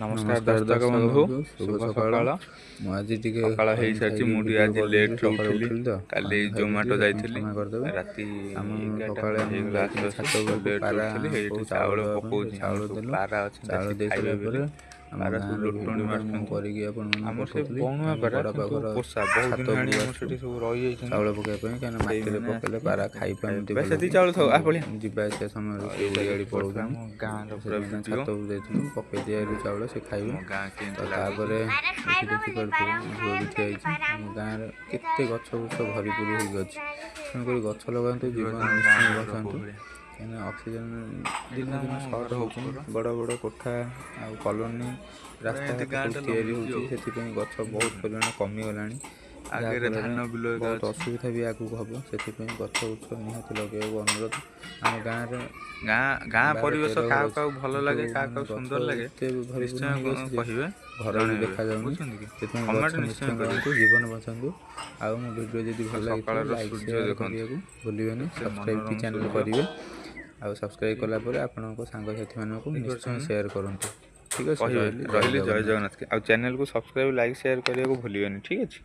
ନମସ୍କାର ଦର୍ଶକ ବନ୍ଧୁ, ଶୁଭ ସକାଳ। ମୁଁ ଆଜି ଟିକେ ସକାଳ ପାଣି ହେଇସାରିଛି। ଖାଇକି ମୁଁ ଟିକେ ଭିଡ଼ିଓ ଆଜି କରିଦେଇଥିଲି। ଲେଟ୍ରେ ସକାଳୁ ଉଠିଲି। ଉଠିଲି ତ କାଲି ପାଣି ଜୋମାଟୋ ଖାଇଦେଇଥିଲି, ସେଥିପାଇଁ ଯାଇଥିଲି। କ୍ଷମା କରିଦେବେ। ରାତି ଆମ 11ଟା ସକାଳେ ଖଣ୍ଡେ ଆମେ ହେଇଗଲା ଆସୁ ଯାଇଥିଲୁ ଆସୁ, ଛାତ ତ ଉପରକୁ ଲେଟ୍ରେ ଉଠିଲି। ପାରାକୁ ଏଇଠି ଚାଉଳ ଚାଉଳ ଦେବା ପାଇଁ। ସେ ପକଉଛି। ଚାଉଳ ଆମର ସବୁ ଦେଲୁ। ପାରା ଅଛନ୍ତି, ଚାଉଳ ଆସି ଦେଇ ଖାଇବେ ସାରିଲା ବୋଲି। ପରେ ଆମ ପାରା ସବୁ ଗାଁର ଲୋଟଣୀ ଭିଡ଼ିଓଟା ମୁଁ ମାରୁଛନ୍ତି। କରିକି ଆପଣମାନଙ୍କୁ ଆମର ସେ ପଠାଉଥିଲି। ବଣୁଆ ଆମ ପାରା, ବଡ଼ବାପା କିନ୍ତୁ ଘର ପୋଷା ବହୁତ ଛାତ ଦିନ ହେଲାଣି। ଉପରକୁ ଆମର ଆସିଛୁ ସେଠି ସବୁ ରହିଯାଇଛନ୍ତି। ଚାଉଳ ପକାଇବା ପାଇଁ, କାହିଁକିନା ମାଟିରେ ସେଇମାନେ ପକାଇଲେ ଆସିକି ପାରା ଏଠି ଖାଇପାରନ୍ତି ଖାଇବେ। ଭଲକି। ସେତିକି ଚାଉଳ ଥାଉ, ଆ ପଳିଆ। ଯିବା ଆସିବା ସମୟରେ ସେ ଏଇଟା ଉଡ଼ିଆଡ଼ି ଦେଖିପାରୁଥିବେ ପଳାଉଛନ୍ତି। ଆମ ଗାଁର ପୁରା ସେଥିପାଇଁ ତାଙ୍କ ଭିଡ଼ିଓ। ଛାତ ଉପରକୁ ଯାଇଥିଲୁ, ପକାଇ ଦିଆହେଲୁ ଚାଉଳ, ସେ ଖାଇବେ। ଆମ ଗାଁ ତ କେମିତି ଲାଗୁଛି? ତାପରେ ଏଠି ଦେଖିପାରୁଥିବେ ଝୁଅ ବି ଠିଆ ହେଇଛି। ଆମ ଗାଁରେ କେତେ ଗଛ ବୁଛ ଭରିପୁରି ହେଇକି ଅଛି। ତେଣୁକରି ଗଛ ଲଗାନ୍ତୁ, ଜୀବନ ଦେଖିପାରୁଥିବେ ଆମ ଗାଁ ନିଶ୍ଚୟ ପୁରା ବଚାନ୍ତୁ, କୋଉ ଭଳିଆ। କାହିଁକିନା ଅକ୍ସିଜେନ୍ ଏଇଟା ଦିନକୁ ତ ଦିନ ଆମ ସର୍ଟ ଘର ହେଉଛି। ଉପର। ବଡ଼ ବଡ଼ କୋଠା ଆଉ କଲୋନୀ, ପୁରା ଏମିତି ରାସ୍ତାଘାଟ ସବୁ ଗାଁଟା ତିଆରି ଲମ୍ବିଛି ହେଉଛି। ଆଉ ସେଥିପାଇଁ ଗଛ ବହୁତ ବୁଝିପାରୁଛନ୍ତି? ପରିମାଣ କମିଗଲାଣି, ଆଗରେ ଯାହାଫଳରେ ଧାନ ବିଲ ଏକା ବହୁତ ଅଛି। ଅସୁବିଧା ବି ଆଗକୁ ହେବ। ସେଥିପାଇଁ ଗଛ ବୁଛ ନିହାତି ଲଗାଇବାକୁ ଅନୁରୋଧ। ଆମ ଗାଁରେ ଗାଁ ଗାଁ 12 ପରିବେଶ 13 ଘର କାହାକୁ ଅଛି, କାହାକୁ ଭଲ କିନ୍ତୁ ଲାଗେ, କାହାକୁ ମାନେ କାହାକୁ ଗଛ ସୁନ୍ଦର ଲାଗେ, ଏତେ ଭରିପୂର୍ଣ୍ଣ ନିଶ୍ଚୟ ହେଇକି ଅଛି ଯେ କହିବେ, ଘର ବି ଜଣେଇବେ। ଦେଖାଯାଉନି। ବୁଝୁଛନ୍ତି କି? ସେଥିପାଇଁ ଗଛ କମେଣ୍ଟ ନିଶ୍ଚୟ ନିଶ୍ଚୟ କରିବେ। ଲଗାନ୍ତୁ, ଜୀବନ ବଚାନ୍ତୁ। ଆଉ ମୋ ଭିଡ଼ିଓ ଯଦି ଭଲ ଆଉ ଲାଗିଥିବ, ସକାଳର ଲାଇକ୍ ସୂର୍ଯ୍ୟ ସେୟାର ଦେଖନ୍ତୁ, କରିବାକୁ ଭୁଲିବେନି। କେତେ ସବସ୍କ୍ରାଇବ୍ ବି ମନୋରମ ଚ୍ୟାନେଲ୍ ସୂର୍ଯ୍ୟ। କରିବେ, ଆଉ ସବସ୍କ୍ରାଇବ୍ କଲା ପରେ ଆପଣଙ୍କ ସାଙ୍ଗସାଥିମାନଙ୍କୁ ନିଶ୍ଚୟ ଦେଖିପାରୁଛନ୍ତି ନା? ସେୟାର କରନ୍ତୁ। ଠିକ୍ ଅଛି, କହିବେ। ରହିଲି, ଜୟ ରହିଲି, ଜୟ ଜଗନ୍ନାଥ। ଜଗନ୍ନାଥ। ଆଉ ଚ୍ୟାନେଲକୁ ସବସ୍କ୍ରାଇବ୍, ଲାଇକ୍, ସେୟାର କରିବାକୁ ଭୁଲିବେନି। ଠିକ୍ ଅଛି।